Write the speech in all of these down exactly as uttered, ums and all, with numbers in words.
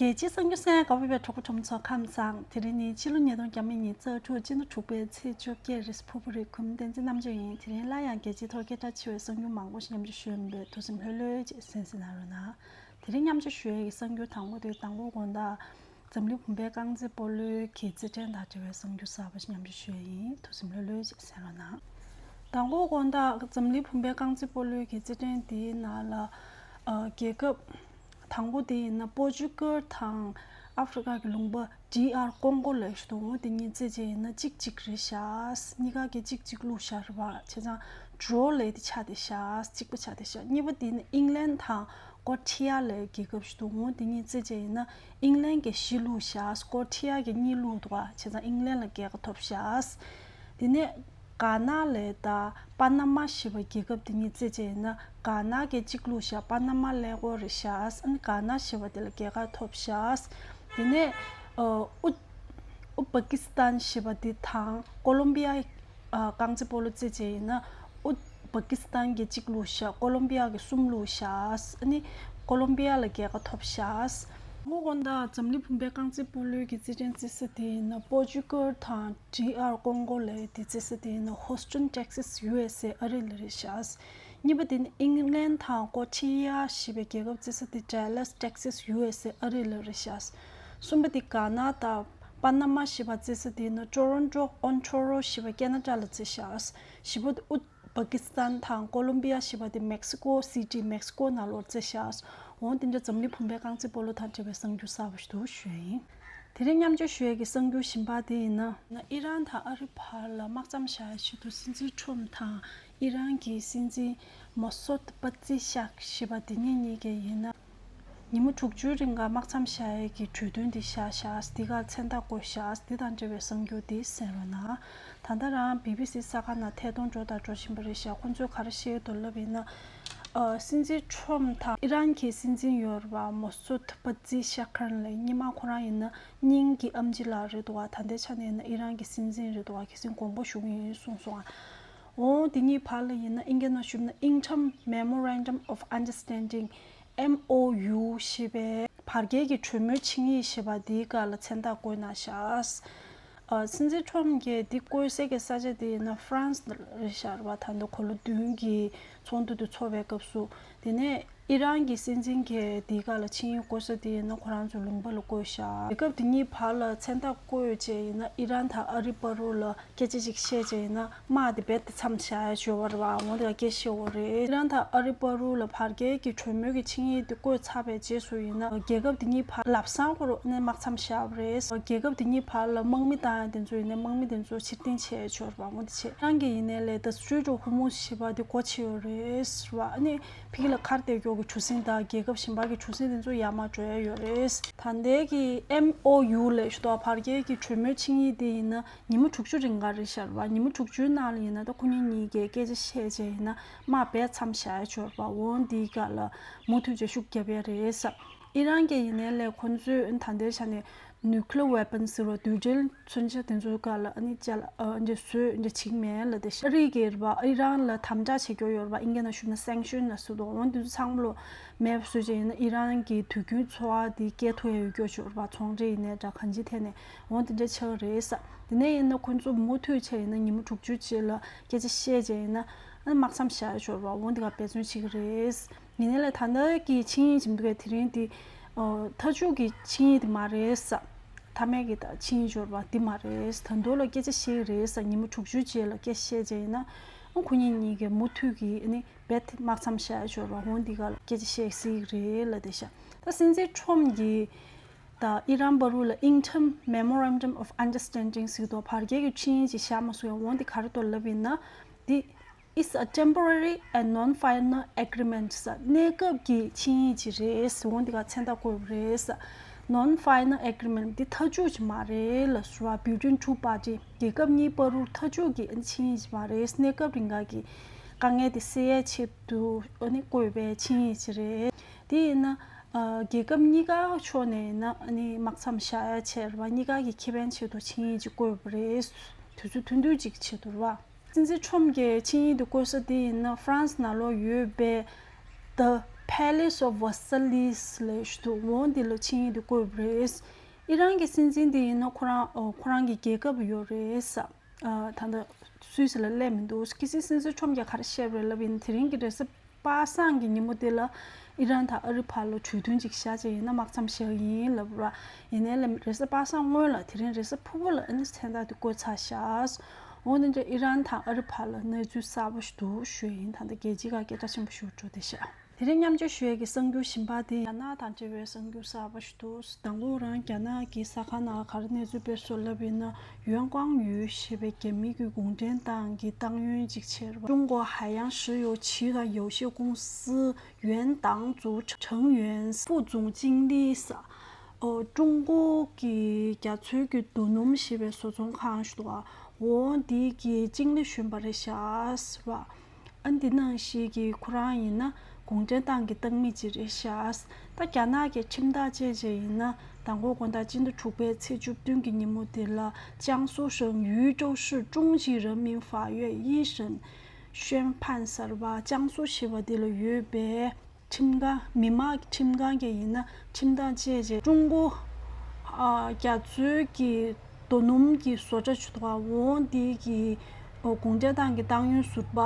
རྒྱལ་སྤྱིའི་གསར་འགྱུར་གསན་གནང་བའི་གྲོགས་པོ་ཕྲུ་གུ་ཁྲོམ་ཚོ་ཁམས་བཟང་། དེ་རིང་ནི་ཕྱི་ལོ་ཉིས་སྟོང་ཉི་ཤུ་རྩ་དྲུག་སྤྱི་ཟླ་དྲུག་པའི་ཚེས་བཅོ་བརྒྱད་རེད། ཕུར་བུ་རི་གུམ་བསྟན་འཛིན་རྣམ་དཔྱོད་ཡིན། དེ་རིང་སླར་ཡང་རྒྱལ་སྤྱིའི་ཐོག་སྐད་གྲགས་ཆེ་བའི་གསར་འགྱུར་མང་པོ་ཞིག་མཉམ་ཞུགས་ཞུ་ཡིན་པས་ཐུགས་སེམས་ལྷོད་ལྷོད་ཅིག་གསན་གཟིགས་གནང་རོགས་གནང་། དེ་རིང་མཉམ་ཞུགས་ཞུ་ཡས་ཀྱི་གསར་འགྱུར་དང་པོ་དེ་མདང་དགོང་དགོང་དག་འཛམ་གླིང་བུམ་པའི་རྐང་རྩེད་སྤོ་ལོའི་གི་རྩེད་འགྲན་དང་འབྲེལ་བའི་གསར་འགྱུར་གསར་པ་ཞིག་མཉམ་ཞུགས་ཞུ་ཡས་ཡིན། ཐུགས་སེམས་ལྷོད་ལྷོད་ཅིག་གསན་རོགས་གནང་། མདང་དགོང་དགོང་དག་འཛམ་གླིང་བུམ་པའི་རྐང་རྩེད་སྤོ་ལོའི་གི་རྩེད་འགྲན་དེའི་ནང་ལ་ཨ་རྒྱལ་ཁབ་དང་པོ་དེ་ཡིན་ན་པོར་ཅུ་གལ་དང་ཨ་ཧྥེ་རི་ཀ་གི་ལུང་པ་ཌི་ཨར་ཀོང་གོ་ལབ་ཞིག་འདུག་འོ་དེ་གཉིས་རྩེད་བྱས་ཡིན་ན་གཅིག་གཅིག་རེད་ཤག་གཉིས་ཀ་གིས་གཅིག་གཅིག་བླུགས་བཞག་རེད་པ། བྱས་ཙང་ཌོ་རོ་ལབ་དེ་ཆགས་བསྡད་ཤག་གཅིག་པ་ཆགས་བསྡད་ཤག་གཉིས་པ་དེ་ཡིན་ན་ཨིང་ལན་དང་ཀོ་ཊི་ཡ་ལབ་རྒྱལ་ཁབ་ཞིག་འདུག་འོ་དེ་གཉིས་རྩེད་བྱས་ཡིན་ན་ཨིང་ལན་གྱིས་བཞི་བླུགས་ཤག་ཀོ་ཊི་ཡ་གིས་གཉིས་བླུགས་འདུག་པ། བྱས་ཙང་ཨིང་ལན་ལ་རྒྱལ་ཁ་ཐོབ་ཤག་དེ་ནས་གྷ་ན་ལབ་དང་པ་ན་མ་ཞེས་པ་རྒྱལ་ཁབ་དེ་གཉིས་རྩེད་བྱས་ཡིན་ན་གྷ་ན་གིས་གཅིག་བླུགས་ཤག་པ་ན་མ་ཀླད་ཀོར་རེད་ཤག་ཨ་ནི་གྷ་ན་ཞེས་པ་དེ་ལ་རྒྱལ་ཁ་ཐོབ་ཤག་དེ་ནས་ཨ་ཨུ་ཨུ་པ་ཀི་སི་ཐན་ཞེས་པ་དེ་དང་ཀོ་ལོམ་བི་ཡ་ཨ་རྐང་རྩེད་སྤོ་ལོ་རྩེད་བྱས་ཡིན་ན་ཨུ་པ་ཀི་སི་ཐན་གྱིས་གཅིག་བླུགས་ཤག་ཀོ་ལོམ་བི་ཡ་གིས་གསུམ་བླུགས་ཤག་ཨ་ནི་ཀོ་ལོམ་བི་ཡ་ལ་རྒྱལ་ཁ་ཐོབ་ཤག་དངོས་དགོང་དག་འཛམ་གླིང་བུམ་པའི་རྐང་རྩེད་སྤོ་ལོའི་གི་རྩེད་འགྲན་རྩེ་ས་དེ་ཡིན་ན་པོར་ཅུ་གལ་དང་ཌི་ཨར་ཀོང་གོ་ལབ་དེ་རྩེ་ས་དེ་ཡིན་ན་ཧོ་སི་ཊོན་ཊེག་སི་ཡུ་ཨེས་ཨེ་ཨ་རི་ལ་རེད་ཤག་གཉིས་པ་དེ་ནི་ཨིང་ལན་དང་ཀོ་ཊི་ཡ་ཞེས་པའི་རྒྱལ་ཁབ་རྩེ་ས་དེ་ཌལ་ལ་སི་ཊེག་སི་ཡུ་ཨེས་ཨེ་ཨ་རི་ལ་རེད་ཤག་གསུམ་པ་དེ་གྷ་ན་དང་པ་ན་མ་ཞེས་པ་རྩེ་ས་དེ་ཡིན་ན་ཊོ་རོན་ཊོ་ཨོན་ཊོ་རོ་ཞེས་པ་ཁེ་ན་ཌ་ལ་རྩེ་ཤག་བཞི་པ་དེ་ཨུ་པ་ཀི་སི་ཐན་དང་ཀོ་ལོམ་བི་ཡ་ཞེས་པ་དེ་མེག་སི་ཀོ་སི་ཊི་མེག་སི་ཀོ་ནང་ལོགས་རྩེ་ཤག་འོ་དེ་འདྲ་འཛམ་གླིང་བུམ་པའི་རྐང་རྩེད་སྤོ་ལོ་དང་འབྲེལ་བའི་གསར་འགྱུར་གསར་པ་ཞིག་འདུག་ཞུ་ཡ་ཡིན། དེ་རིང་མཉམ་སྤྱོད་ཞུ་ཡ་གི་གསར་འགྱུར་གཞན་པ་དེ་ཡིན་ན། ཨི་རན་དང་ཨ་རི་བར་ལ་དམག་མཚམས་བཞག་ཡ་ཆེད་དུ་སྲིད་འཛིན་ཁྲོམ་དང་ཨི་རན་གྱི་སྲིད་འཛིན་མོ་སོད་པ་ཙི་ཤག་ཞེས་པ་དེ་གཉིས་གཉིས་ཀས་ཡིན་ན། ཉིན་མོ་དྲུག་ཅུའི་རིང་ག་དམག་མཚམས་བཞག་ཡས་ཀྱི་གྲོས་མཐུན་འདི་བཞག་བཞག་འདི་ག་མཚན་རྟགས་བཀོད་བཞག་འདི་དང་འབྲེལ་བའི་གསར་འགྱུར་འདི་གསན་རོགས་གནང་། ད་ལྟ་རང་བི་བི་སི་གསར་ཁང་ནང་ཐད་གཏོང་འགྲོ་དང་འགྲོ་བཞིན་པ་རེད་ཤག་ཁོང་ཚོས་ག་རེ་བཤད་འདུག་ལབ་ཡིན་ན། ཨ་སྲིད་འཛིན་ཁྲོམ་དང་ཨི་རན་གྱི་སྲིད་འཛིན་ཡོད་རེད་པ། མོ་སུད་པ་ཛི་ཤ་ཁར་ལབ་སྔོན་མ་ཁོ་རང་ཡིན་ན་སྙིང་གི་ཨེམ་ཆི་ལགས་རེད་འདུག་ག་ད་ལྟའི་ཆ་ནས་ཡིན་ན་ཨི་རན་གྱི་སྲིད་འཛིན་རེད་འདུག་ག་གལ་སྲིད་དགོངས་པ་ཞུ་གི་ཡིན་གསུངས་སོང་ང་། འོ་དེ་གཉིས་བར་ལ་ཡིན་ན་ཨིན་སྐད་ནང་ཞུས་ན་Interim Memorandum of Understanding M O U ཞེས་པའི་བར་བརྒལ་གྱི་གྲོས་མོལ་ཆིངས་ཡིག་ཞེས་པ་འདིའི་སྒང་ལ་མཚན་རྟགས་བཀོད་གནང་ཤག་ཨ་སྲིད་འཛིན་ཁྲོམ་གྱིས་འདི་བཀོད་སའི་གི་ས་ཆ་དེ་ཡིན་ན་ཧྥ་རན་སི་རེད་ཤག་རེད་པ། ད་ལྟ་འཁོར་ལོ་བདུན་གྱི་ཚོགས་འདུ་དེ་ཚོགས་པའི་སྐབས་སུ། དེ་ནས་ཨི་རན་གྱི་སྲིད་འཛིན་གྱིས་འདིའི་སྒང་ལ་ཆིངས་ཡིག་བཀོད་ས་དེ་ཡིན་ན་ཁོ་རང་ཚོའི་ལུང་པ་ལ་བཀོད་ཤག་རྒྱལ་ཁབ་དེ་གཉིས་བར་ལ་མཚན་རྟགས་བཀོད་བྱས་ཡིན་ན་ཨི་རན་དང་ཨ་རི་བར་རུ་ལ་སྐད་ཆ་ཅིག་བཤད་བྱས་ཡིན་ན་དམག་དེ་རྦད་དེ་མཚམས་བཞག་ཡ་ཡོད་པ་རེད་པ། འོ་དེ་ག་སྐད་བཤད་ཡོད་རེད། ཨི་རན་དང་ཨ་རི་བར་རུ་ལ་བར་བརྒལ་གྱི་གྲོས་མོལ་གྱི་ཆིངས་ཡིག་དེ་བཀོད་ཚར་བའི་རྗེས་སུ་ཡིན་ན་རྒྱལ་ཁབ་དེ་གཉིས་བར་ལམ་སང་ཁོ་རང་ནས་དམག་མཚམས་བཞག་པ་རེད། རྒྱལ་ཁབ་དེ་གཉིས་བར་ལ་དམག་མི་བཏང་ཡ་དེ་ཚོ་ཡིན་ནའི་དམག་མི་དེ་ཚོ་ཕྱིར་འཐེན་བྱས་ཡ་ཡོད་རེད་པ། འོ་དེ་བྱས་ཨི་རན་གྱི་ཡིན་ནའི་ལས་ད་Strait of Hormuz ཞེས་པ་དེ་སྒོ་ཕྱེ་ཡོད་རེད་པ། ཨ་ནི་ཕ་གི་ལ་མཁར་བསྡད་ཀྱོག་གི་གྲུ་གཟིངས་དང་རྒྱལ་ཁབ་གཞན་པ་གི་གྲུ་གཟིངས་དེ་ཚོ་ཡར་མར་འགྲོ་ཡ་ཡོད་རེད། ད་ལྟའི་གི་M O U ལབ་ཞུ་དོ་བར་བརྒལ་གྱི་གྲོས་མོལ་ཆིངས་ཡིག་དེ་ཡིན་ན་ཉིན་མོ་དྲུག་ཅུ་རིང་ག་རེད་ཤག་རེད་པ། ཉིན་མོ་དྲུག་ཅུའི་ནང་ལ་ཡིན་ན་ད་ཁོ་གཉིས་གཉིས་ཀས་སྐད་ཆ་བཤད་བྱས་ཡིན་ན་དམག་རྦད་མཚམས་བཞག་ཡ་ཡོད་རེད་པ། འོ་འདིའི་སྒང་ལ་མུ་མཐུད་བྱས་ཤུགས་རྒྱབ་ཡ་རེད་ཟེར། ཨི་རན་གྱི་ཡིན་ནའི་ལས་ཁོ་ཚོས་ད་ལྟའི་ཆ་ནས་nuclear weapons ཟེར་བ་རྡུལ་ཕྲན་མཚོན་ཆ་དེ་ཚོའི་སྒང་ལ་ཨ་ནི་ཅ་ལག་ཨ་འདྲ་བཟོས་འདྲ་བྱེད་ཀྱི་མེད་ལབ་བསྡད་ཤག་ཨ་རི་གིས་རེད་པ། ཨི་རན་ལ་དམ་དྲག་བྱེད་ཀྱི་ཡོད་རེད་པ། ཨིན་སྐད་ནང་ཞུས་ན་sanction ལབ་ཟེར་འདུག་འོ་དེ་ཚོ་ཚང་མ་ལོ་མེད་པ་བཟོས་བྱས་ཡིན་ན་ཨི་རན་གྱི་དུས་རྒྱུན་འཚོ་བ་དེ་སྐྱེལ་ཐུབ་ཡ་ཡོད་ཀྱི་ཡོད་རེད་པ། ཚོང་འབྲེལ་ཡིན་ནའི་འདྲ་གང་ཅིའི་ཐད་ནས་འོ་དེ་འདྲ་ཆགས་ཀྱི་རེད་ཟེར། དེ་ནས་ཡིན་ན་ཁོ་ཚོ་མུ་མཐུད་བྱས་ཡིན་ན་ཉིན་མོ་དྲུག་ཅུ་རྗེས་ལ་སྐད་ཆ་བཤད་བྱས་ཡིན་ན་ཨ་ནི་དམག་མཚམས་བཞག་ཡ་ཡོད་རེད་པ། འོ་དེ་ག་འབད་བརྩོན་བྱེད་ཀྱི་རེད། ཡིན་ནའི་ལས་ད་ལྟ་གི་ཆིངས་ཡིག་ཅིག་འདུག་གས། དེ་རིང་དེ་ཨ་མཐའ་མཇུག་གི་ཆིངས་ཡིག་དེ་མ་རེད་ཟེར། མཐའ་མའི་གི་ད་ཆིངས་ཡིག་འབྱོར་བ་དེ་མ་རེད། ད་དུང་ལ་སྐད་ཆ་བཤད་ཀྱི་རེད་ཟེར། ཉིན་མོ་དྲུག་ཅུའི་རྗེས་ལ་སྐད་ཆ་བཤད་བྱས་ཡིན་ན་ཨ་ཁོ་གཉིས་གཉིས་ཀས་མུ་མཐུད་ཀྱིས་ཨ་ནི་རྦད་དེ་དམག་མཚམས་བཞག་ཡ་ཡོད་རེད་པ། འོ་འདི་ག་ལ་སྐད་ཆ་བཤད་སྲིད་ཀྱི་རེད་ལབ་བསྡད་ཤག་ད་སྲིད་འཛིན་ཁྲོམ་གྱིས་ད་ཨི་རན་བར་དུ་ལ་Interim Memorandum of Understanding ཟེར་གྱི་འདུག་བར་བརྒལ་གྱི་ཆིངས་ཡིག་ཅིག་བཞག་མ་སོང་ཡ། འོ་འདི་ག་རེ་འདུག་ལབ་ཡིན་ན་འདི། It's a temporary and non-final agreement ཟེར། གནས་སྐབས་ཀྱི་ཆིངས་ཡིག་ཅིག་རེད་ཟེར། འོ་འདི་ག་མཚན་རྟགས་བཀོད་པ་རེད་ཟེར། Non-final agreement འདི་མཐའ་མཇུག་ཅིག་མ་རེད་ལབ་ཟེར་བ། Between two party རྒྱལ་ཁབ་གཉིས་བར་དུ་མཐའ་མཇུག་གི་ཆིངས་ཡིག་ཅིག་མ་རེད། གནས་སྐབས་རིང་ག་གི་དཀའ་ངལ་དེ་སེལ་ཡའི་ཆེད་དུ་ཨ་ནི་བཀོད་པའི་ཆིངས་ཡིག་ཅིག་རེད། དེ་ཡིན་ན་ཨ་རྒྱལ་ཁབ་གཉིས་ཀ་ཕྱོགས་ནས་ཡིན་ན་ཨ་ནི་དམག་མཚམས་བཞག་ཡ་བྱས་རེད་བ། གཉིས་ཀ་གི་ཁེ་ཕན་ཆེད་དུ་ཆིངས་ཡིག་ཅིག་བཀོད་པ་རེད། དུས་ཚོད་ཐུང་ཐུང་ཅིག་ཆེད་དུ་རེད་བ། སྲིད་འཛིན་ཁྲོམ་གྱིས་ཆིངས་ཡིག་དེ་བཀོད་ས་དེ་ཡིན་ན་ཧྥ་རན་སི་ནང་ལོགས་ཡོད་པའི་The Palace of Versailles ལབ་ཞིག་འདུག་འོ་འདི་ལ་ཆིངས་ཡིག་འདི་བཀོད་པ་རེད། ཨི་རན་གྱི་སྲིད་འཛིན་འདི་ཡིན་ན་ཁོ་རང་ཨོ་ཁོ་རང་གི་རྒྱལ་ཁབ་ཡོད་རེད་ས། ཨ་ད་ལྟ་སུད་སི་ལ་སླེབས་མི་འདུག་གལ་སྲིད་སྲིད་འཛིན་ཁྲོམ་རྒྱ་ག་རེ་བཤད་པ་རེད་ལབ་ཡིན་ན། དེ་རིང་གི་རེས་གཟའ་པ་སངས་ཀྱི་ཉིན་མོ་དེ་ལ་ཨི་རན་དང་ཨ་རི་བར་ལ་གྲོས་མཐུན་ཅིག་བཞག་བྱས་ཡིན་ན་དམག་མཚམས་བཞག་ཡིན་ལབ་ར། ཡིན་ནའི་ལ་རེས་གཟའ་པ་སངས་སྔོན་ལ་དེ་རིང་རེས་གཟའ་ཕུར་བུ་ལ་ཨ་ནི་མཚན་རྟགས་དེ་བཀོད་ཚར་ཤག་འོ་ན་ཨི་རན་དང་ཨ་རི་བར་ལ་གནས་ཚུལ་གསར་པ་ཞིག་འདུག་ཞུས་ཡིན། ད་ལྟ་རྒྱལ་སྤྱིའི་ཁ་སྐད་གྲགས་ཆེན་པོ་ཞིག་འགྲོ་བསྡད་ཤག་དེ་རིང་མཉམ་སྤྱོད་ཞུ་ཡས་ཀྱི་གསར་འགྱུར་གཞན་པ་དེ་རྒྱ་ནག་དང་འབྲེལ་བའི་གསར་འགྱུར་གསར་པ་ཞིག་འདུག་དང་པོ་རང་རྒྱ་ནག་གི་གསར་ཁང་ནང་ག་རེ་གནས་ཚུལ་སྤེལ་སོང་ལབ་ཡིན་ན། ཡོན་ཀོང་ཡུས་ཞེས་པའི་རྒྱ་མི་གི་གུང་ཁྲན་ཏང་གི་ཏང་ཡོན་ཅིག་བྱས་པ། 中国海洋石油旗下有限公司原党组成员副总经理ས། ཨོ་ཀྲུང་གོ་གི་རྒྱ་མཚོའི་གི་རྡོ་སྣུམ་ཞེས་པའི་བཟོ་ཚོང་ཁང་ཞིག་འདུག་འོ་འདི་གི་ཅིང་ལི་གཞོན་པ་རེད་ཤག་ཟེར་བ། ཨ་འདི་ནང་བཞིན་གྱི་ཁོ་རང་ཡིན་ན་གུང་ཁྲན་ཏང་གི་ཏང་མི་ཅིག་རེད་ཤག་ད་རྒྱ་ནག་གི་ཁྲིམས་ཐག་བཅད་བྱས་ཡིན་ན། མདང་དགོང་དགོང་དག་སྤྱི་ཟླ་དྲུག་པའི་ཚེས་བཅུ་བདུན་གྱི་ཉིན་མོ་དེ་ལ་江苏省徐州市中级人民法院一审宣判ཟེར་བ། ཅང་སུའུ་ཞེས་པ་དེ་ལ་ཡོད་པའི་ཁྲིམས་ཁང་། མི་དམངས་ཀྱི་ཁྲིམས་ཁང་གིས་ཡིན་ན་ཁྲིམས་ཐག་བཅད་རྗེས། ཀྲུང་གོ་ཨ་རྒྱ་མཚོའི་གི་རྡོ་སྣུམ་གྱི་བཟོ་གྲྭ་ཞིག་འདུག་ག་འོ་དེ་གི་ཨོ་གུང་ཁྲན་ཏང་གི་ཏང་ཡོན་ཟུར་པ་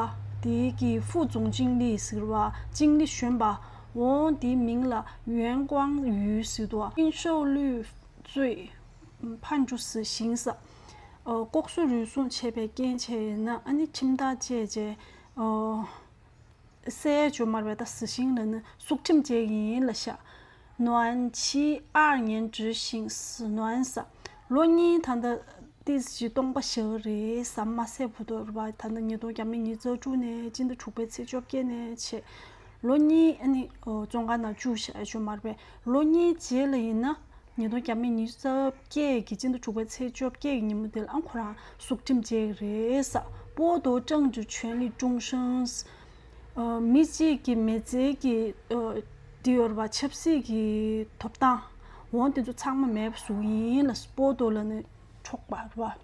དེ་གི་副总经理ཟེར་བ། ཅིང་ལི་གཞོན་པ། འོ་དེའི་མིང་ལ་ཡོན་ཀོང་ཡུས་ཟེར་འདུག་ག 应受律罪判处死刑ས། ཨོ་ལྐོག་ཟ་རུལ་སུངས་བྱས་པའི་རྐྱེན་བྱས་ཡིན་ན་ཨ་ནི་ཁྲིམས་ཐག་བཅད་རྗེས། ཨོ། 死刑ཅོ་མར་བའི་ད་死刑ལ་ནི་སྲུག་ཁྲིམས་བཅད་ཀྱི་ཡིན་ལབ་ཤག 短期二年执行ཟེར། 短ས། ལོ་གཉིས་ད་ལྟ་ཏིས་ཞིག་སྟོང་པ་བཞག་རེད་ཟེར་མ་ཟད། བུ་དོར་བ་ད་ལྟ་ཉིས་སྟོང་ཉི་ཤུ་རྩ་དྲུག་ནས་སྤྱི་ཟླ་དྲུག་པའི་ཚེས་བཅོ་བརྒྱད་ནས་བྱས། ལོ་གཉིས་ཨ་ནི་བཙོན་ཁང་ནང་བཅུག་ཤག་ཅོ་མར་བའི་ལོ་གཉིས་རྗེས་ལ་ཡིན་ན། ཉིས་སྟོང་ཉི་ཤུ་རྩ་བརྒྱད་ཀྱི་སྤྱི་ཟླ་དྲུག་པའི་ཚེས་བཅོ་བརྒྱད་ཀྱི་ཉིན་མོ་དེ་ལ་ཨང་ཁོ་རང་སྲུག་ཁྲིམས་བཅད་ཀྱི་རེད་ས། 剥夺政治权利终身ས། ཨ་མི་གཅིག་གི་མི་ཚེ་གི་ཨ་དེ་ཡོད་རེད་པ། ཆབ་སྲིད་ཀྱི་ཐོབ་ཐང་འོ་དེ་ཚོ་ཚང་མ་མེད་པ་བཟོ་གི་ཡིན་ལབ་ས། 剥夺ལ་ནི་འཕྲོག་པ་རེད་པ།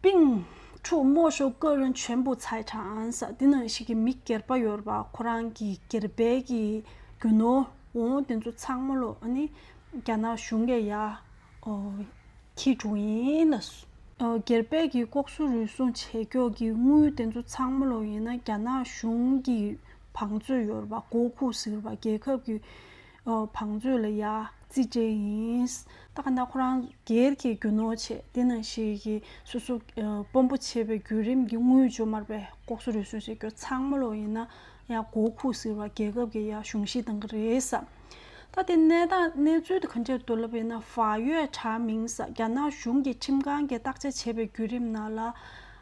并处没收个人全部财产ས། དེ་ནང་བཞིན་གྱི་མི་སྒེར་པ་ཡོད་རེད་པ། ཁོ་རང་གི་སྒེར་པའི་གི་རྒྱུ་ནོར་འོ་དེ་ཚོ་ཚང་མ་ལོ་ཨ་ནི་རྒྱ་ནག་གཞུང་གིས་ཡ་ཨོ་འཁྱེར་འགྲོ་ཡིན་ལབ་སོང་། ཨོ་སྒེར་པའི་གི་ལྐོག་ཟ་རུལ་སུངས་བྱེད་ཀྱོག་གི་དངུལ་དེ་ཚོ་ཚང་མ་ལོ་ཡིན་ན་རྒྱ་ནག་གཞུང་གི་བང་མཛོད་ཡོད་རེད་པ། 国库ཟེར་བ། རྒྱལ་ཁབ་ཀྱི་ཨོ་བང་མཛོད་ལ་ཡ་རྩིས་སྤྲད་ཡིན། ད་ག་ན་ཁོ་རང་སྒེར་གྱི་རྒྱུ་ནོར་བྱས། དེ་ནང་བཞིན་གྱི་སོ་སོ་ཨོ་དཔོན་པོ་བྱས་པའི་བརྒྱུད་རིམ་གྱི་དངུལ་ཅོ་མར་པའི་ལྐོག་ཟ་རུལ་སུངས་བྱེད་ཀྱོག་ཚང་མ་ལོ་ཡིན་ན་ཡ་国库ཟེར་བ། རྒྱལ་ཁབ་ཀྱི་ཡ་གཞུང་བཞེས་གཏང་གི་རེད་ས། ད་དེ་གནས་སྟངས་གནས་ཚུལ་དེ་ག་འདྲ་འདུག་ལབ་ཡིན་ན། 法院查明ས། རྒྱ་ནག་གཞུང་གི་ཁྲིམས་ཁང་གིས་བརྟག་དཔྱད་བྱས་པའི་བརྒྱུད་རིམ་ནང་ལ།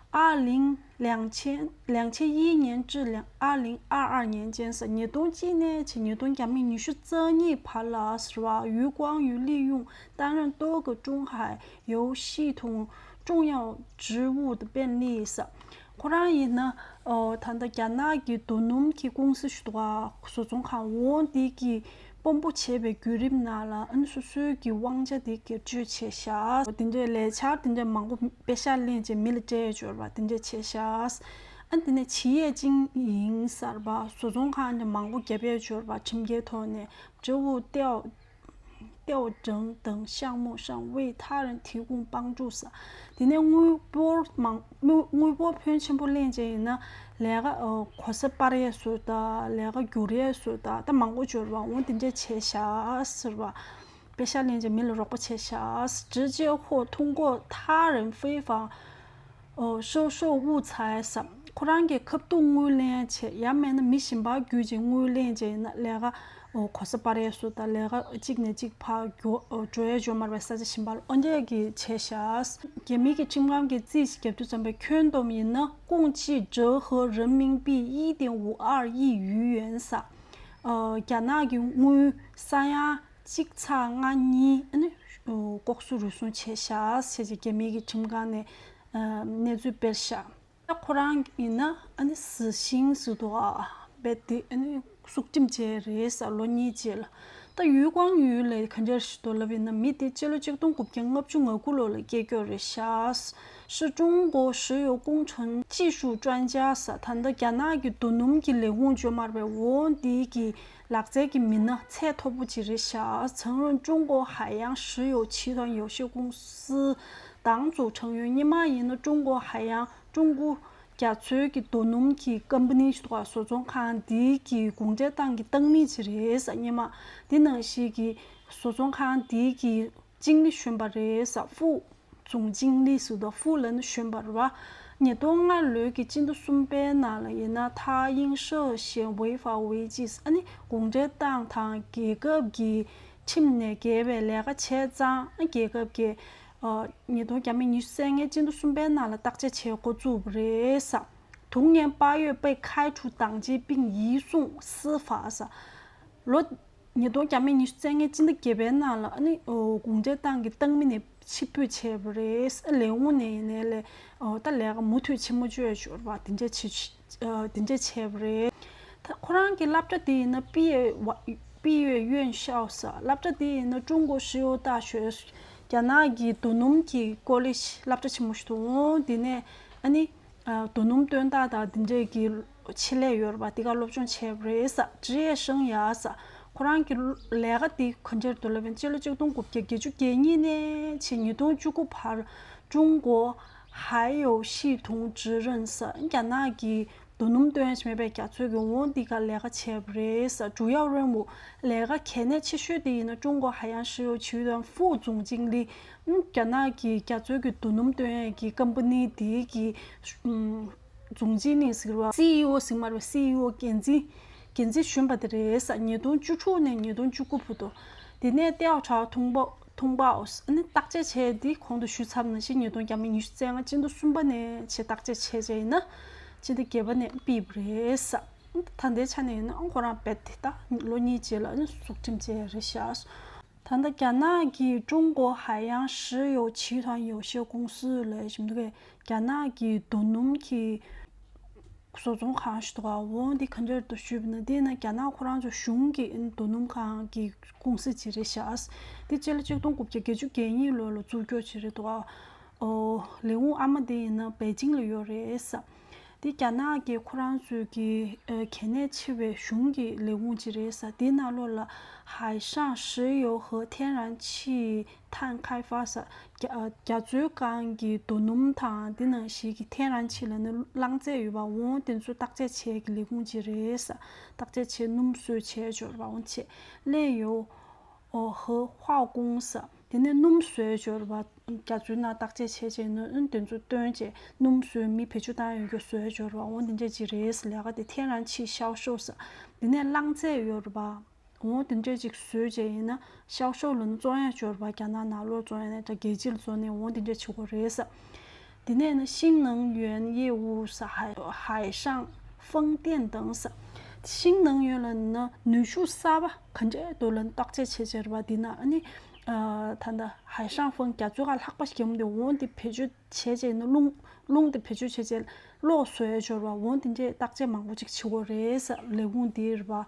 二零两千两千一年至两二零二二年间ས། ཉིས་སྟོང་གཅིག་ནས་བྱས་ཉིས་སྟོང་ཉི་ཤུ་རྩ་གཉིས་བར་ལ་ཟེར་བ། 余光裕利用担任多个中海油系统重要职务的便利ས། ཁོ་རང་ཡིན་ན་ཨོ་ད་ལྟ་རྒྱ་ནག་གི་རྡོ་སྣུམ་གྱི་ཀུང་སི་ཞིག་འདུག་ག་བཟོ་ཚོང་ཁང་འོ་འདི་གི་དཔོན་པོ་བྱས་པའི་བརྒྱུད་རིམ་ནང་ལ་ཨ་ནི་སོ་སོའི་གི་དབང་ཆ་དེ་སྒེར་གཅོད་བྱས་ཤག་དེ་འདྲའི་ལས་འཆར་དེ་འདྲ་མང་པོ་པེ་ཤག་ལེན་བྱས་མི་ལ་སྤྲད་འབྱོར་བ་དེ་འདྲ་བྱས་ཤག་ཨ་དེ་ནས་企业经营ཟེར་བ། བཟོ་ཚོང་ཁང་དེ་མང་པོ་བརྒྱབ་འབྱོར་བ་ཁྲིམས་འགལ་ཐོག་ནས་职务调调整等项目上位ཐ་རན་提供帮助ས། དེ་ནས་དངུལ་འབོར་མང་དངུལ་དངུལ་འབོར་ཕོན་ཆེན་པོ་ལེན་བྱས་ཡིན་ན་ལས་ཀ་ཨོ་གོ་ས་སྤར་ཡས་བཟོ་དང་། ལས་ཀ་བསྒྱུར་ཡས་བཟོ་དང་། ད་མང་པོ་འབྱོར་བ་འོ་དེ་འདྲས་བྱས་ཤག་ཟེར་བ། པེ་ཤག་ལེན་བྱས་མི་ལ་རོགས་པ་བྱས་ཤག 直接或通过他人非法 ཨོ་销售物财ས། ཁོ་རང་གི་ཁ་ཐུག་དངུལ་ལེན་བྱས། ཡང་མིན་ན་མི་གཞན་པ་བརྒྱུད་བྱས་དངུལ་ལེན་བྱས་ཡིན་ན་ལས་ཀ་ཨོ་གོ་ས་སྤར་ཡས་བཟོ་དང་། ལས་ཀ་གཅིག་ནས་གཅིག་ཕར་འགྲོ་ཨོ་འགྲོ་ཡས་འབྱོར་མ་རེད་པས། ས་ཆ་གཞན་པ་ལ་འོ་འདྲས་ཀྱི་བྱས་ཤག་རྒྱ་མི་གི་ཁྲིམས་ཁང་གིས་རྩིས་ཤིག་བརྒྱབ་དུས་ཙམ་པའི་ཁྱོན་བསྡོམས་ཡིན་ན་ཀུང་ཅི་ཇོ་ཧོ་རིན་མིན་པི་ཡི་ཏེང་ཝུ་ཨར་ཡི་ཡུ་ཡོན་ས། ཨོ་རྒྱ་ནག་གི་དངུལ་ས་ཡ་གཅིག་ཚེག་ལྔ་གཉིས་ཨ་ནི་ལྐོག་ཟ་རུལ་སུངས་བྱས་ཤག་ཟེར་བྱས་རྒྱ་མི་གི་ཁྲིམས་ཁང་ནས་གནས་ཚུལ་སྤེལ་ཤག་ད་ཁོ་རང་ཡིན་ན་ཨ་ནི་死刑ཟེར་འདུག་ག་བས་དེ་ཨ་ནི་སྲུག་ཁྲིམས་བཅད་རེད་ས། ལོ་གཉིས་རྗེས་ལ། ད་ཡུས་ཀང་ཡུས་ལ་ག་འདྲ་ཞིག་འདུག་ལབ་ཡིན་ན། མི་དེ་སྤྱི་ལོ་ཆིག་སྟོང་དགུ་བརྒྱ་ལྔ་བཅུ་ང་དགུ་ལོ་ལ་སྐྱེས་ཡོད་རེད་ཤག 是中国石油工程技术专家 ཟེར། ད་ལྟ་རྒྱ་ནག་གི་རྡོ་སྣུམ་གྱི་ལས་ཁུངས་བཅོས་མར་བའི་འོ་འདི་གི་ལག་རྩལ་གྱི་མི་སྣ་ཚད་མཐོ་པོ་ཅིག་རེད་ཤག 曾任中国海洋石油集团有限公司党组成员。སྔོན་མ་ཡིན་ན་中国海洋 ཀྲུང་གོ་རྒྱ་མཚོའི་གི་རྡོ་སྣུམ་གྱི་ཀམ་པ་ནི་ཞིག་འདུག་ག་བཟོ་ཚོང་ཁང་འདིའི་གི་གུང་ཁྲན་ཏང་གི་ཏང་མི་ཅིག་རེད་ཟེར། སྔོན་མ་འདི་ནང་བཞིན་གྱི་བཟོ་ཚོང་ཁང་འདིའི་གི་ཅིང་ལི་གཞོན་པ་རེད་ཟེར། ཧྥུ། ཙུང་ཅིང་ལི་ཟེར་དུས་ཧྥུ་ལབ་ན་གཞོན་པ་རེད་པ། ཉིས་སྟོང་ལྔ་ལོའི་གི་སྤྱི་ཟླ་གསུམ་པའི་ནང་ལ་ཡིན་ན་他因涉嫌违法违纪 ཨ་ནི་གུང་ཁྲན་ཏང་དང་རྒྱལ་ཁབ་ཀྱི་ཁྲིམས་ནས་འགལ་བའི་ལས་ཀ་བྱས་ཙང་། ཨ། རྒྱལ་ཁབ་ཀྱི་ཨ། ཉིས་སྟོང་བརྒྱ་མེད་ཉི་ཤུ་རྩ་ལྔའི་སྤྱི་ཟླ་གསུམ་པའི་ནང་ལ་བརྟག་དཔྱད་བྱེད་འགོ་བཙུགས་པ་རེད་ཟེར། 同年八月被开除党籍并移送司法 ཟེར། ལོ། ཉིས་སྟོང་བརྒྱ་མེད་ཉི་ཤུ་རྩ་ལྔའི་སྤྱི་ཟླ་བརྒྱད་པའི་ནང་ལ་ཨ་ནི་ཨོ། གུང་ཁྲན་ཏང་གི་ཏང་མི་ནས་ཕྱིར་འབུད་བྱས་པ་རེད། ཨ། ལས་ཁུངས་ནས་ཡིན་ནའི་ལས། ཨོ། ད་ལས་ཀ་མུ་མཐུད་བྱེད་མ་བཅུག་ཡ་ཞོར་བ་དེ་འདྲ་བྱེད། ཨ། དེ་འདྲ་བྱས་པ་རེད། ད་ཁོ་རང་གི་སློབ་གྲྭ་དེ་ཡིན་ན་毕业院校 ཟེར། སློབ་གྲྭ་དེ་ཡིན་ན་中国石油大学 རྒྱ་ནག་གི་རྡོ་སྣུམ་གྱི་ཀོ་ལེཇ་སློབ་གྲྭ་ཆེན་མོ་ཞིག་འདུག་འོ་དེ་ནས་ཨ་ནི། ཨ། རྡོ་སྣུམ་སྟོན་སྟངས་དང་དེ་འདྲས་ཀྱི་ཆེད་ལས་ཡོད་རེད་པ། དེ་ག་སློབ་སྦྱོང་བྱས་པ་རེད་ཟེར། 职业生涯 ཟེར། ཁོ་རང་གི་ལས་ཀ་དེ་ག་འདྲས་འདུག་ལབ་ན། སྤྱི་ལོ་ཆིག་སྟོང་དགུ་བརྒྱ་བརྒྱད་ཅུ་གྱ་གཉིས་ནས་བྱས་ཉིས་སྟོང་བཅུ་དགུ་བར་中国海油系统主任 ཟེར། རྒྱ་ནག་གི་རྡོ་སྣུམ་སྟོན་ཡ་ཞིག་མེད་པའི་རྒྱ་མཚོའི་གི་འོ་འདི་ག་ལས་ཀ་བྱས་པ་རེད་ཟེར། 主要任务 ལས་ཀ་གལ་གནད་ཆེ་ཤོས་དེ་ཡིན་ན་中国海洋石油集团副总经理 ཨུམ། རྒྱ་ནག་གི་རྒྱ་མཚོའི་གི་རྡོ་སྣུམ་སྟོན་ཡས་ཀྱི་ཀམ་པ་ནི་དེའི་གི་ཨུམ། ཙུང་ཅིང་ལི་ཟེར་བ། སི་ཨི་ཨོ་ཟེར་མ་རེད་པ། སི་ཨི་ཨོ་འགན་འཛིན། འགན་འཛིན་གཞོན་པ་དེ་རེད་ཟེར། ཉིས་སྟོང་བཅུ་དྲུག་ནས་ཉིས་སྟོང་བཅུ་དགུ་བར་དུ། དེ་ནས་调查通报 通报 ཨ་ནི་བརྟག་དཔྱད་བྱས་དེ་གོང་དུ་ཞུས་ཚར་བ་ནང་བཞིན་ཉིས་སྟོང་བརྒྱ་མེད་ཉི་ཤུ་རྩ་ལྔ་སྤྱི་ཟླ་གསུམ་པ་ནས་བྱས་བརྟག་དཔྱད་བྱས་བྱས་ཡིན་ན། སྤྱི་ཟླ་བརྒྱད་པ་ནས་ཕུད་པ་རེད་ཟེར། ད་ལྟའི་ཆ་ནས་ཡིན་ན་ཁོ་རང་རྦད་དེ་ད་ལོ་གཉིས་རྗེས་ལ་ཨ་ནི་གཟུགས་ཁྲིམས་བཅད་རེད་ཤག་ད་ལྟ་རྒྱ་ནག་གི་中国海洋石油集团有限公司 ལབ་བཞིན་འདུག་གས། རྒྱ་ནག་གི་རྡོ་སྣུམ་གྱི་བཟོ་ཚོང་ཁང་ཞིག་འདུག་ག་འོ་འདི་ག་འདྲ་འདུག་ཞུས་པ་ན། འདི་ན་རྒྱ་ནག་ཁོ་རང་ཚོ་གཞུང་གི་རྡོ་སྣུམ་ཁང་གི་ཀུང་སི་ཅིག་རེད་ཤག་འདི་སྤྱི་ལོ་ཆིག་སྟོང་དགུ་བརྒྱ་བརྒྱད་ཅུ་གྱ་གཉིས་ལོ་ལ་བཙུགས་རྒྱུ་ཅིག་རེད་འདུག་ག་ཨོ། ལས་ཁུངས་ཨ་མ་དེ་ཡིན་ན་པེ་ཅིང་ལ་ཡོད་རེད་ཟེར། དེ་རྒྱ་ནག་གི་ཁོ་རང་ཚོའི་གི་ཨ་གལ་གནད་ཆེ་བའི་གཞུང་གི་ལས་ཁུངས་ཅིག་རེད་ཟེར། དེའི་ནང་ལོགས་ལ་海上石油和天然气探开发 ཟེར། རྒྱ་རྒྱ་མཚོའི་སྒང་གི་རྡོ་སྣུམ་དང་དེ་ནང་བཞིན་གྱི་天然气 ལབ་ན་རླངས་རྫས་ཡོད་པ་འོ་དེ་ཚོ་བརྟག་དཔྱད་བྱེད་ཀྱི་ལས་ཁུངས་ཅིག་རེད་ཟེར། བརྟག་དཔྱད་བྱེད་སྣུམ་བཟོས་བྱས་འབྱོར་བ་འོ་བྱས་ལས་ཡོད། ཨོ། ཧེ་ཧྭ་ཀུང་ཟེར། དེ་ནས་སྣུམ་བཟོས་འབྱོར་བ། རྒྱ་མཚོའི་ནང་བརྟག་དཔྱད་བྱས་བྱས་ནས་ཨ་དེ་ཚོ་བཏོན་བྱས་སྣུམ་བཟོས་མི་བེད་སྤྱོད་བཏང་ཡོང་རྒྱུ་བཟོས་འབྱོར་བ་འོ་དེ་འདྲ་ཅིག་རེད་ཟེར། ལས་ཀ་དེ་天然气销售 ཟེར། དེ་ནས་རླངས་རྫས་ཡོད་རེད་པ། འོ་དེ་འདྲ་ཅིག་བཟོས་བྱས་ཡིན་ན་销售 ལབ་ན་བཙོང་ཡ་འབྱོར་བ། རྒྱ་ནག་ནང་ལོགས་བཙོང་ཡ་ནས་ད་རྒྱལ་སྤྱི་ལ་བཙོང་ནས་འོ་དེ་འདྲ་བྱེད་དགོས་རེད་ཟེར། དེ་ནས་ནི་新能源业务 ཟེར། 海海上风电等 ཟེར། 新能源 ལབ་ན་ནུས་ཤུགས་གསར་པ་ག་འདྲས་འདུག་ལབ་ན་བརྟག་དཔྱད་བྱེད་བྱེད་རེད་པ། འདི་ན་ཨ་ནི་ཨ་ད་ལྟ་海上风 རྒྱ་མཚོའི་ཁ་ལྷགས་པ་ཞིག་ཡོང་དུས་འོ་འདི་བེད་སྤྱོད་བྱས་བྱས་ནི་རླུང་རླུང་དེ་བེད་སྤྱོད་བྱས་བྱས་གློག་བཟོ་ཡ་འབྱོར་བ་འོ་དེ་འདྲས་བརྟག་དཔྱད་མང་པོ་ཅིག་བྱེད་དགོས་རེད་ཟེར། ལས་ཁུངས་འདི་རེད་པ།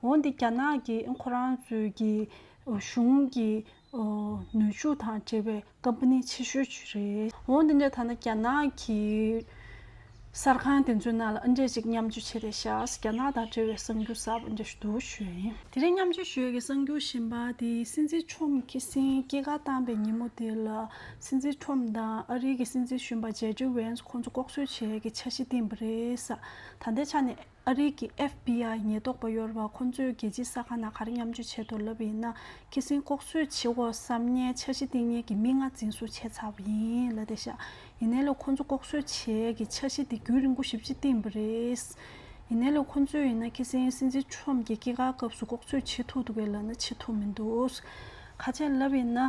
འོ་འདི་རྒྱ་ནག་གི་ཁོ་རང་ཚོའི་གི་གཞུང་གི་ཨོ། ནུས་ཤུགས་དང་འབྲེལ་བའི་ཀམ་པ་ནི་ཆེ་ཤོས་ཅིག་རེད། འོ་འདི་འདྲ་ད་ནི་རྒྱ་ནག་གི་གསར་ཁང་དེ་ཚོའི་ནང་ལ་ཨ་འདྲས་ཅིག་མཉམ་སྤྱོད་བྱས་རེད་ཤག་རྒྱ་ནག་དང་འབྲེལ་བའི་གསར་འགྱུར་གསར་པ་འདྲ་ཞིག་འདུག་ཞུ་ཡ་ཡིན། དེ་རིང་མཉམ་སྤྱོད་ཞུ་ཡ་གི་གསར་འགྱུར་གཞན་པ་དེ་སྲིད་འཛིན་ཁྲོམ་ཁ་སང་སྐྱེས་སྐར་བཏང་བའི་ཉིན་མོ་དེ་ལ་སྲིད་འཛིན་ཁྲོམ་དང་ཨ་རིའི་གི་སྲིད་འཛིན་གཞོན་པ་ཇེ་ཌི་ཝེན་སི་ཁོང་ཚོ་ལྐོག་གསོད་བྱེད་ཡ་གི་འཆར་གཞི་བཏིང་བ་རེད་ཟེར། ད་ལྟའི་ཆ་ནས། ཨ་རིའི་གི་ཨེཕ་བི་ཨའི་ཉེན་རྟོག་པ་ཡོད་རེད་པ། ཁོང་ཚོས་རྒྱལ་སྤྱིའི་གསར་ཁང་ནང་ག་རེ་མཉམ་སྤྱོད་བྱས་འདུག་ལབ་པ་ཡིན་ན། ཁ་སང་ལྐོག་གསོད་བྱེད་དགོས་བསམ་མཁན་འཆར་གཞི་བཏིང་མཁན་གྱི་མི་ལྔ་འཛིན་བཟུང་བྱས་ཚར་བ་ཡིན་ལབ་བསྡད་ཤག་ཡིན་ནའི་ལས་ཁོང་ཚོ་ལྐོག་གསོད་བྱེད་ཀྱི་འཆར་གཞི་དེ་རྒྱུན་རིང་པོ་ཞེ་པོ་ཅིག་བཏིང་བ་རེད། ཡིན་ནའི་ལས་ཁོང་ཚོས་ཡིན་ན་ཁ་སང་སྲིད་འཛིན་ཁྲོམ་གྱི་སྐྱེས་སྐར་སྐབས་སུ་ལྐོག་གསོད་བྱེད་ཐུབ་འདུག་གས་ལབ་ན་བྱེད་ཐུབ་མི་འདུག་ག་རེ་ལབ་ཡིན་ན།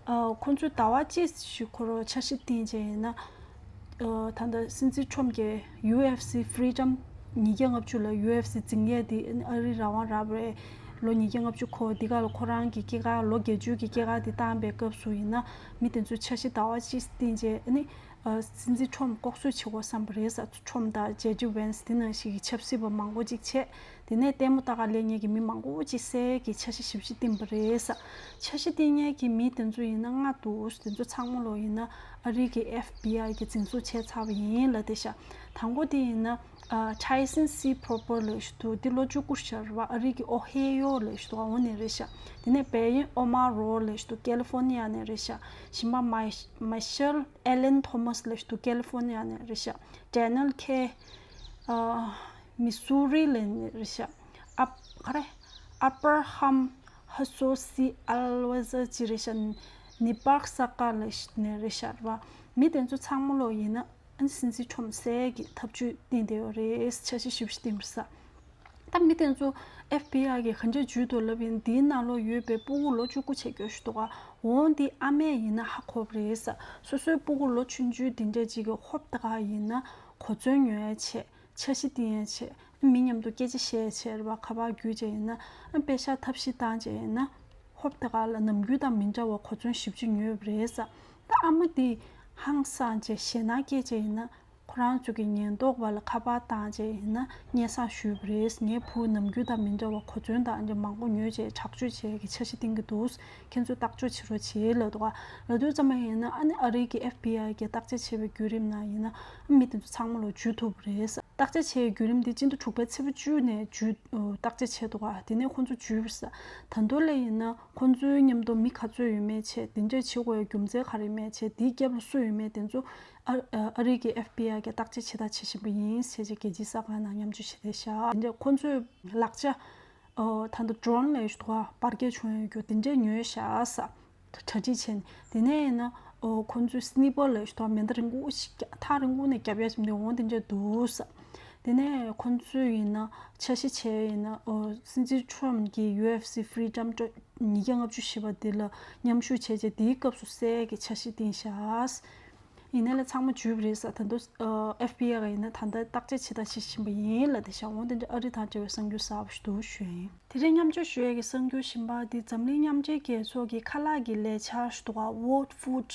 ཨ། ཁོང་ཚོས་ཟླ་བ་གཅིག་ཞིག་ཁོ་རང་འཆར་གཞི་བཏིང་བྱས་ཡིན་ན། ཨ། ད་ལྟ་སྲིད་འཛིན་ཁྲོམ་གྱི་ཡུ་ཨེཕ་སི་Freedom ཉིས་བརྒྱ་ལྔ་བཅུ་ལ་ཡུ་ཨེཕ་སི་འཛིན་ཡས་དེ་ཨ་རིའི་རང་དབང་རག་པ་རེད། ལོ་ཉིས་བརྒྱ་ལྔ་བཅུ་འཁོར་འདི་ག་ལ་ཁོ་རང་གི་སྐྱེས་སྐར་ལོ་བརྒྱད་ཅུ་གི་སྐྱེས་སྐར་འདི་བཏང་པའི་སྐབས་སུ་ཡིན་ན་མི་དེ་ཚོས་འཆར་གཞི་ཟླ་བ་གཅིག་བཏིང་རྗེས་ཨ་ནི་ཨ་སྲིད་འཛིན་ཁྲོམ་ལྐོག་གསོད་བྱེད་དགོས་བསམ་པ་རེད་ས། ཁྲོམ་དང་ཇེ་ཌི་ཝེན་སི་འདི་ནང་བཞིན་གྱི་ཆབ་སྲིད་པ་མང་པོ་ཅིག་བྱས། དེ་ནས་ལྟད་མོ་ལྟ་ག་སླེབས་མཁན་གྱི་མི་མང་པོ་ཅིག་བསད་ཀྱི་འཆར་གཞི་ཞེ་པོ་ཅིག་བཏིང་པ་རེད་ས། འཆར་གཞི་བཏིང་མཁན་གྱི་མི་དེ་ཚོ་ཡིན་ན་ལྔ་འདུག་དེ་ཚོ་ཚང་མ་ལོ་ཡིན་ན་ཨ་རི་གི་ཨེཕ་བི་ཨའི་གིས་འཛིན་བཟུང་བྱས་ཚར་བ་ཡིན་ལབ་བསྡད་ཤག་དང་པོ་དེ་ཡིན་ན་ཨ་ཊའི་སན་སི་པོ་པོ་ལབ་ཞིག་འདུག་འདི་ལོ་བཅུ་དགུ་ཤར་བ་ཨ་རི་གི་ཨོ་ཧེ་ཡོ་ལབ་ཞིག་འདུག་འོ་ནས་རེད་ཤག་དེ་ནས་བལ་ཡུལ་ཨོ་མ་རོ་ལབ་ཞིག་འདུག་ཀེ་ལི་ཧྥོ་ནི་ཡ་ནས་རེད་ཤག་གཞན་པ་མ་མ་ཤལ་ཨེ་ལན་ཐོ་མ་སི་ལབ་ཞིག་འདུག་ཀེ་ལི་ཧྥོ་ནི་ཡ་ནས་རེད་ཤག་ཌེ་ནལ་ཁེ་ཨ་མི་སུ་རི་ལབ་ནས་རེད་ཤག་ཨ་ག་རེ་ཨ་པར་ཧམ་ཧ་སོ་སི་ཨལ་ཝེ་ཟ་ཅི་རེད་ཤག་ནི་པག་ས་ཀ་ལབ་ནས་རེད་ཤག་རེད་པ། མི་དེ་ཚོ་ཚང་མ་ལོ་ཡིན་ན་ཨ་ནི་སྲིད་འཛིན་ཁྲོམ་བསད་ཀྱི་ཐབས་ཇུས་བཏིང་བསྡད་ཡོད་རེད། འཆར་གཞི་ཞེ་པོ་ཅིག་བཏིང་པ་རེད་ས། ད་མི་དེ་ཚོ་ཨེཕ་བི་ཨའི་གིས་ག་འདྲས་འཇུས་འདུག་ལབ་ཡིན། འདིའི་ནང་ལོགས་ཡོད་པའི་སྤུ་གུ་ལོ་བཅུ་དགུ་བྱས་སྐྱོ་ཞིག་འདུག་ག་འོ་འདི་ཨ་མས་ཡིན་ན་ཧ་གོ་བ་རེད་ས། སོ་སོའི་སྤུ་གུ་ལོ་ཆུང་ཆུང་འདི་འདྲས་ཅིག་གི་ཧོབ་ཏེ་ག་ཡིན་ན་གོ་མཚོན་ཉོ་ཡ་བྱས། འཆར་གཞི་བཏིང་ཡ་བྱས། མི་མཉམ་དུ་སྐད་ཆ་བཤད་བྱས་རེད་པ། ཁ་པར་བརྒྱུད་བྱས་ཡིན་ན་ཨ་པེ་ཤག་ཐབས་ཤེས་བཏང་བྱས་ཡིན་ན་ཧོབ་ཏེ་ག་ལ་ནམ་རྒྱུན་དང་མི་འདྲ་བ་གོ་མཚོན་ཞེ་པོ་ཅིག་ཉོས་པ་རེད་ས། ད་ཨ་མ་དེ་ཧང་སངས་བྱས་ཞེད་སྣང་སྐྱེས་བྱས་ཡིན་ན་ཁོ་རང་ཚོ་གི་ཉེན་རྟོག་པ་ལ་ཁ་པར་བཏང་བྱས་ཡིན་ན་སྙན་སེང་ཞུས་པ་རེད། ངའི་བུ་ནམ་རྒྱུན་དང་མི་འདྲ་བ་གོ་མཚོན་དང་ཨ་འདྲ་མང་པོ་ཉོས་བྱས་དྲག་སྤྱོད་བྱས་ཀྱི་འཆར་གཞི་བཏིང་གི་འདུག་ཁྱེད་ཚོས་བརྟག་དཔྱད་བྱེད་རོགས་བྱེད་ལབ་འདུག་ག་ལབ་དུས་ཙམ་པ་ཡིན་ན་ཨ་ནི་ཨ་རི་གི་ཨེཕ་བི་ཨའི་གིས་བརྟག་དཔྱད་བྱས་པའི་བརྒྱུད་རིམ་ནང་ཡིན་ན་ཨ་མི་དེ་ཚོ་ཚང་མ་ལོ་འཇུས་ཐུབ་པ་རེད། བརྟག་དཔྱད་བྱས་ཡོད་བརྒྱུད་རིམ་འདི་སྤྱི་ཟླ་དྲུག་པའི་ཚེས་པ་བཅུ་ནས་འཇུས་བརྟག་དཔྱད་བྱས་འདུག་ག་དེ་ནས་ཁོང་ཚོ་འཇུས་པ་རེད། ད་དུང་ལས་ཡིན་ན་ཁོང་ཚོའི་མཉམ་དུ་མི་ག་ཚོད་ཡོད་མེད་བྱས། དེ་འདྲས་བྱེད་དགོས་ཡ་རྒྱུ་མཚན་ག་རེ་མེད་བྱས། དེའི་རྒྱབ་ལ་སུ་ཡོད་མེད་དེ་ཚོ་ཨ་ཨ་རི་གི་ཨེཕ་བི་ཨའི་གིས་བརྟག་དཔྱད་བྱེད་ཐབས་བྱེད་བཞིན་པ་ཡིན་ཟེར་བྱས་རྒྱལ་སྤྱིའི་གསར་ཁང་ནང་མཉམ་སྤྱོད་བྱས་བསྡད་ཤག་དེ་འདྲས་ཁོང་ཚོས་ལག་ཆ་ཨོ་ད་ལྟ་ཌོ་རོན་ལབ་ཞིག་འདུག་ག་འབར་གས་བྱུང་ཡོད་རྒྱུ་དེ་འདྲས་ཉོས་ཤག་ས། གྲ་སྒྲིག་བྱས་ནས། དེ་ནས་ཡིན་ན་ཨོ་ཁོང་ཚོའི་སི་ནི་པར་ལབ་ཞིག་འདུག་ག་མེ་མདའ་རིང་པོ་ཞིག་རྒྱ་ཐག་རིང་པོ་ནས་རྒྱབ་ཡ་ཞིག་འདུག་འོ་དེ་འདྲས་འདུག་ས། དེ་ནས་ཁོང་ཚོས་ཡིན་ན་འཆར་གཞི་བྱས་ཡིན་ན་ཨོ་སྲིད་འཛིན་ཁྲོམ་གྱི་ཡུ་ཨེཕ་སི་Freedom ཉིས་བརྒྱ་ལྔ་བཅུ་ཞེས་པ་འདི་ལ་མཉམ་ཞུགས་བྱས་རྗེས་དེའི་སྐབས་སུ་བསད་ཀྱི་འཆར་གཞི་བཏིང་ཤག་ཡིན་ནའི་ལ་ཚང་མ་འཇུས་པ་རེད་ས། ད་དུང་ཨེཕ་བི་ཨའི་ཡིན་ན་ད་ལྟ་བརྟག་དཔྱད་བྱེད་ཐབས་བྱེད་བཞིན་པ་ཡིན་ལབ་བསྡད་ཤག་འོ་དེ་འདྲ་ཨ་རི་དང་འབྲེལ་བའི་གསར་འགྱུར་གསར་པ་ཞིག་འདུག་ཞུ་ཡིན། དེ་རིང་མཉམ་སྤྱོད་ཞུ་ཡས་ཀྱི་གསར་འགྱུར་གཞན་པ་འདི་འཛམ་གླིང་མཉམ་འབྲེལ་རྒྱལ་ཚོགས་ཀྱི་ཁ་ལག་གི་ལས་འཆར་ཞིག་འདུག་ག World Food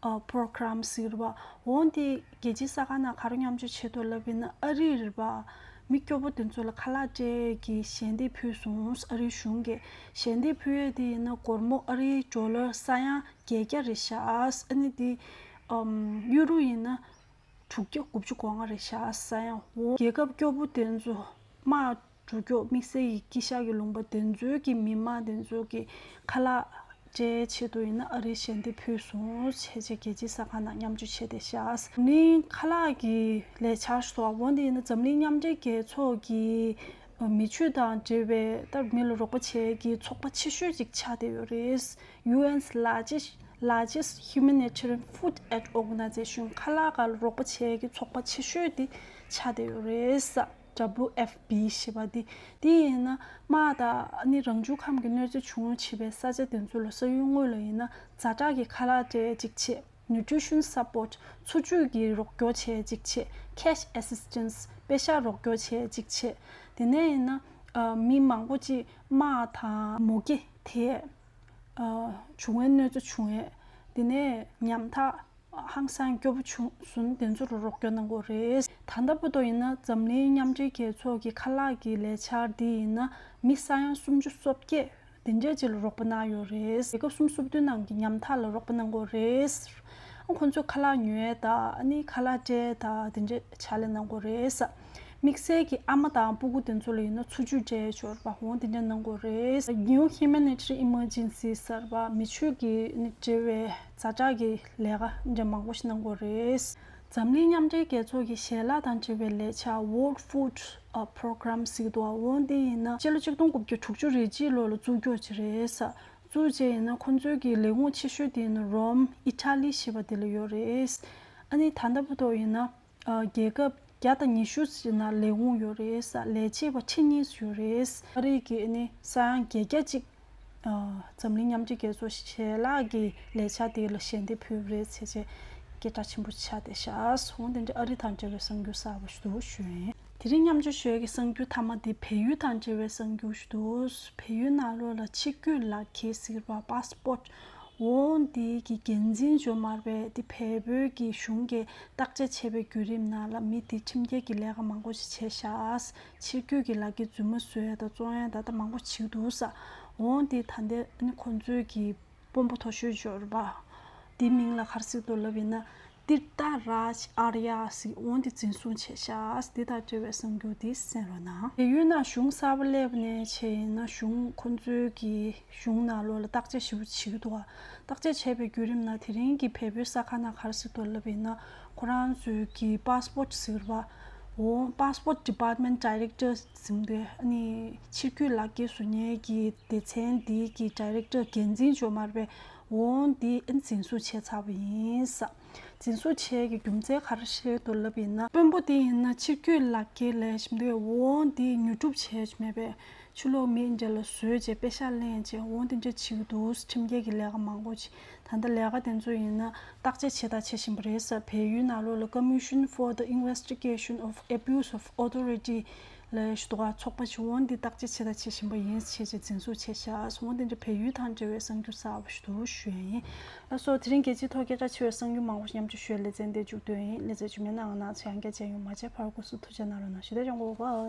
ཨ་Program ཟེར་བ། འོ་འདི་རྒྱལ་སྤྱིའི་གསར་ཁང་ནང་ག་རེ་མཉམ་སྤྱོད་བྱེད་འདུག་ལབ་ཡིན་ན་ཨ་རི་རེད་པ། མི་སྐྱོ་པོ་དེ་ཚོ་ལ་ཁ་ལག་སྤྲད་ཀྱི་ཞལ་འདེབས་ཕུལ་སོང་། ཨ་རིའི་གཞུང་གིས་ཞལ་འདེབས་ཕུལ་ཡས་དེ་ཡིན་ན་སྒོར་མོ་ཨ་རིའི་ཌོ་ལར་ས་ཡ་བརྒྱད་བརྒྱ་རེད་ཤག་ཨ་ནི་དེ་ཨམ་ཡུ་རོ་ཡིན་ན་དྲུག་བརྒྱ་དགུ་བཅུ་གོ་ལྔ་རེད་ཤག་ས་ཡ། འོ་རྒྱལ་ཁབ་སྐྱོ་པོ་དེ་ཚོ་དམག་འགྲོ་སྐྱོད་དམིགས་བསལ་གྱི་དཀྱིལ་ཤག་གི་ལུང་པ་དེ་ཚོའི་གི་མི་མང་དེ་ཚོ་གི་ཁ་ལག་སྤྲད་ཆེད་དུ་ཡིན་ན་ཨ་རིའི་ཞལ་འདེབས་ཕུལ་སོང་བྱས་རྗེས་རྒྱལ་སྤྱིའི་གསར་ཁང་ནང་མཉམ་སྤྱོད་བྱས་བསྡད་ཤག་ནི་ཁ་ལག་གི་ལས་འཆར་སོགས་འོ་འདི་ཡིན་ན་འཛམ་གླིང་མཉམ་འབྲེལ་རྒྱལ་ཚོགས་ཀྱི་མི་ཆོས་དང་འབྲེལ་བའི་ལྟར་མི་ལ་རོགས་པ་བྱེད་ཀྱི་ཚོགས་པ་ཆེ་ཤོས་ཅིག་ཆགས་བསྡད་ཡོད་རེད། ཡུ་ཨེན་largest largest humanitarian food aid organization ཁ་ལག་ག་ལ་རོགས་པ་བྱེད་ཀྱི་ཚོགས་པ་ཆེ་ཤོས་དེ་ཆགས་བསྡད་ཡོད་རེད། W F P ཞེས་པ་འདི། དེ་ཡིན་ན་དམག་དང་ཨ་ནི་རང་བྱུང་ཁམས་ཀྱི་གནོད་འཚེ་བྱུང་བྱས་པའི་ས་ཆ་དེ་ཚོ་ལ་ས་ཡུལ་དངོས་ལ་ཡིན་ན་ཛ་དྲག་གི་ཁ་ལག་སྤྲད་ཅིག་བྱས། Nutrition support འཚོ་བཅུད་ཀྱི་རོགས་སྐྱོར་བྱས་ཅིག་བྱས། Cash assistance པེ་ཤག་རོགས་སྐྱོར་བྱས་ཅིག་བྱས། དེ་ནས་ཡིན་ན་ཨ་མི་མང་པོ་ཅིག་དམག་དང་མུ་གེ་དེ་ཨ་བྱུང་བའི་གནོད་འཚེ་བྱུང་བའི་དེ་ནས་ཉམ་ཐག་ཧང་སང་སྐྱོ་པོ་བྱུང་སོང་དེ་ཚོ་ལ་རོགས་སྐྱོར་གནང་གི་ཡོད་རེད། ད་ལྟ་བར་དུ་ཡིན་ན་འཛམ་གླིང་མཉམ་འབྲེལ་རྒྱལ་ཚོགས་ཀྱི་ཁ་ལག་གི་ལས་འཆར་འདི་ཡིན་ན་མི་ས་ཡ་སུམ་ཅུ་སོ་བརྒྱད་དེ་འདྲས་ཅིག་ལ་རོགས་པ་གནང་ཡོད་རེད། རྒྱལ་ཁབ་སུམ་ཅུ་སོ་བདུན་ནང་གི་ཉམ་ཐག་ལ་རོགས་པ་གནང་གི་ཡོད་རེད། ཁོང་ཚོས་ཁ་ལག་ཉོ་ཡས་དང་ཨ་ནི་ཁ་ལག་སྤྲད་དང་དེ་འདྲས་ཕྱག་ལས་གནང་གི་ཡོད་རེད། དམིགས་བསལ་གྱི་ཨ་མ་དང་སྤུ་གུ་དེ་ཚོ་ལ་ཡིན་ན་འཚོ་བཅུད་སྤྲད་ཆོག་པ་འོང་དེ་འདྲ་གནང་དགོས་རེད། New Humanitarian Emergency ཟེར་བ་མི་ཆོས་ཀྱི་ནི་འབྲེལ་བའི་ཛ་དྲག་གི་ལས་ཀ་འདྲ་མང་པོ་ཞིག་གནང་དགོས་རེད། འཛམ་གླིང་མཉམ་འབྲེལ་རྒྱལ་ཚོགས་ཀྱི་ཞལ་ལག་དང་འབྲེལ་བའི་ལས་འཆར་World Food Program ཟེར་གྱི་འདུག་འོང་དེ་ཡིན་ན་སྤྱི་ལོ་ཆིག་སྟོང་དགུ་བརྒྱ་དྲུག་ཅུ་རེ་གཅིག་ལོ་ལ་བཙུགས་ཀྱི་ཡོད་ཀྱི་རེད། བཙུགས་རྗེས་ཡིན་ན་ཁོང་ཚོའི་གི་ལས་ཁུངས་ཆེ་ཤོས་དེ་ཡིན་ན་རོམ་ཨི་ཊ་ལི་ཞེས་པ་དེ་ལ་ཡོད་རེད། ཨ་ནི་ད་ལྟ་བར་དུ་ཡིན་ན། ཨ་རྒྱལ་ཁབ་བརྒྱ་དང་ཉི་ཤུ་ཞིག་ནང་ལས་ཁུངས་ཡོད་རེད། ལས་བྱེད་པ་ཁྲི་གཉིས་ཡོད་རེད། ཨ་རི་གི་ཨ་ནི་ས་ཡ་བརྒྱད་བརྒྱ་ཅིག་ཨ་འཛམ་གླིང་མཉམ་འབྲེལ་རྒྱལ་ཚོགས་ཞལ་ལག་གི་ལས་འཆར་དེ་ལ་ཞལ་འདེབས་ཕུལ་བ་རེད་ཟེར་བྱས་སྐད་གྲགས་ཆེན་པོ་ཆགས་བསྡད་ཤག་འོང་དེ་འདྲ་ཨ་རི་དང་འབྲེལ་བའི་གསར་འགྱུར་གསར་པ་ཞིག་འདུག་ཞུ་ཡིན། དེ་རིང་མཉམ་སྤྱོད་ཞུ་ཡས་ཀྱི་གསར་འགྱུར་མཐའ་མ་དེ་བལ་ཡུལ་དང་འབྲེལ་བའི་གསར་འགྱུར་ཞིག་འདུག་བལ་ཡུལ་ནང་ལོགས་ལ་ཕྱིར་སྐྱོད་ལག་འཁྱེར་ཟེར་བ་པཱ་སི་པོར་ཊི་འོ་འདི་གི་འགན་འཛིན་ཇོ་མར་པས་དེ་བལ་པོའི་གི་གཞུང་གིས་བརྟག་དཔྱད་བྱས་པའི་བརྒྱུད་རིམ་ནང་ལ་མི་དེ་ཁྲིམས་འགལ་གྱི་ལས་ཀ་མང་པོ་ཞིག་བྱས་ཤག་ཕྱིར་སྐྱོད་ཀྱི་ལག་འཁྱེར་རྫུན་མ་བཟོ་ཡ་དང་བཙོང་ཡ་དང་ད་མང་པོ་བྱེད་འདུག་ས། འོ་འདི་ད་ལྟ་ནི་ཁོང་ཚོའི་གི་དཔོན་པོ་མཐོ་ཤོས་འབྱོར་པ། དེའི་མིང་ལ་ག་རེ་ཟེར་འདུག་ལབ་ཡིན་ན། ཏིར་ཏ་རཱཇ་ཨར་ཡ་ཟེར་འོ་འདི་འཛིན་བཟུང་བྱས་ཤག་འདི་དང་འབྲེལ་བའི་གསར་འགྱུར་འདི་གསན་རོགས་གནང་། བལ་ཡུལ་ནང་གཞུང་གསར་པ་སླེབས་ནས་བྱས་ཡིན་ན་གཞུང་ཁོང་ཚོའི་གི་གཞུང་ནང་ལོགས་ལ་བརྟག་དཔྱད་ཞིབ་པོ་བྱེད་ཀྱི་འདུག་བ། བརྟག་དཔྱད་བྱས་པའི་བརྒྱུད་རིམ་ནང་དེ་རིང་གི་བལ་པོའི་གསར་ཁང་ནང་ག་རེ་ཟེར་འདུག་ལབ་ཡིན་ན། ཁོ་རང་ཚོའི་གི་པཱ་སི་པོར་ཊི་ཟེར་བ། འོ་པཱ་སི་པོར་ཊི་ཌི་པཱར་ཊི་མེན་ཊི་ཌའི་རེག་ཊར་ཟེར་འདུག་ཨ་ནི་ཕྱིར་སྐྱོད་ལག་འཁྱེར་བཟོ་མཁན་གྱི་སྡེ་ཚན་འདིའི་གི་ཌའི་རེག་ཊར་འགན་འཛིན་ཇོ་མར་པས་འོ་འདི་ཨ་ནི་འཛིན་བཟུང་བྱས་ཚར་བ་ཡིན་ས། འཛིན་བཟུང་བྱས་ཀྱི་རྒྱུ་མཚན་ག་རེ་བཤད་འདུག་ལབ་ཡིན་ན། དཔོན་པོ་དེ་ཡིན་ན་ཕྱིར་སྐྱོད་ལག་འཁྱེར་ལས་ཞིབ་འདུག་འོ་འདི་ཉོ་སྒྲུབ་བྱས་མེད་པས། ཕྱི་ལོགས་མི་འདྲ་ལ་བཟོས་རྗེས་པེ་ཤག་ལེན་རྗེས་འོ་དེ་འདྲ་བྱེད་ཀྱི་འདུག་ཁྲིམས་འགལ་གྱི་ལས་ཀ་མང་པོ་བྱེད། ད་ལྟ་ལས་ཀ་དེ་ཚོ་ཡིན་ན་བརྟག་དཔྱད་བྱེད་དང་བྱེད་བཞིན་པ་རེད་ཟེར། བལ་ཡུལ་ནང་ལོགས་ལ་Commission for the Investigation of Abuse of Authority ལབ་ཡ་ཞིག་འདུག་ག་ཚོགས་པ་ཞིག་འོ་འདི་བརྟག་དཔྱད་བྱེད་དང་བྱེད་བཞིན་པ་ཡིན་ཞེས་བྱས་འཛིན་བཟུང་བྱས་ཤག་འོ་དེ་འདྲ་བལ་ཡུལ་དང་འབྲེལ་བའི་གསར་འགྱུར་གསར་པ་ཞིག་འདུག་ཞུ་ཡ་ཡིན། ལགས་སོ། དེ་རིང་རྒྱལ་སྤྱིའི་ཐོག་སྐད་གྲགས་ཆེ་བའི་གསར་འགྱུར་མང་པོ་ཞིག་མཉམ་སྤྱོད་ཞུ་ཡ་ལེ་ཚན་འདིར་མཇུག་བསྡུ་ཡ་ཡིན། ལེ་ཚན་རྗེས་མའི་ནང་ང་ནང་ཚོ་ཡང་བསྐྱར་མཇལ་ཡོང་། མ་མཇལ་བར་སྐུ་གཟུགས་ཐུགས་རྗེ་གནང་རོགས་གནང་། ཞུ་དེ་ཅང་གོ་བའི།